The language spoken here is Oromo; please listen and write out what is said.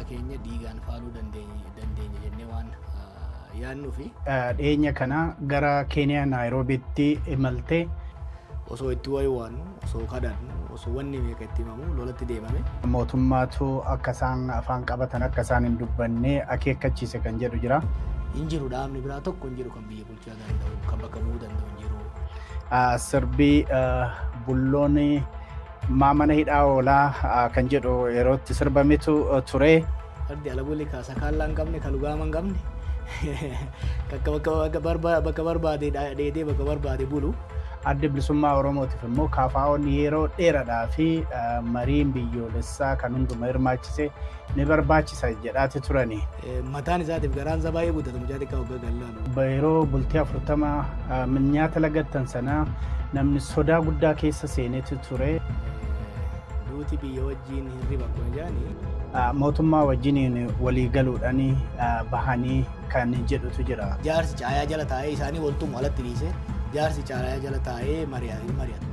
Keenya dhiigaan faaluu dandeenya jennee waan yaadnuufi. Dhiyeenya kana gara Keeniyaa Naayiroobiitti imaltee osoo itti wayiwaannu, osoo kadhannu, osoo wanni meeqa itti himamu lolatti deemame. Mootummaatu akka isaan afaan qabatan, akka isaan hin dubbanne akeekkachiise kan jedhu jira. Hin jiru, dhaabni biraa tokko hin jiru kan biyya bulchaa danda'u, kan bakka bu'uu danda'u hin jiru. Sirbii bulloon maa mana hidhaa oolaa kan jedhu yerootti sirbametu ture. Fardi ala buli kaasa kaallaa hin qabne, ka lugaama hin qabne, bakka barbaade dheedee bakka barbaade bulu. Adda Bilisummaa Oromootiif immoo KFO'n yeroo dheeraadhaa fi mariin biyyoolessaa kan hunduma hirmaachise ni barbaachisa jedhaati turani. Mataan isaatiif garaan isaa baay'ee guddatu, mucaa xiqqaa waggaa gallaalu. Yeroo bultii 40 nyaata lagattan sana namni sodaa guddaa keessa seeneeti ture. Duuti biyya wajjin hirriba akkuma jedhani. Mootummaa wajjiniin walii galuudhaan bahanii kan jedhutu jira. Jaarsi caayaa jala taa'ee isaanii waltumu alatti dhiise, jaarsi caayaa jala taa'ee mari'ata.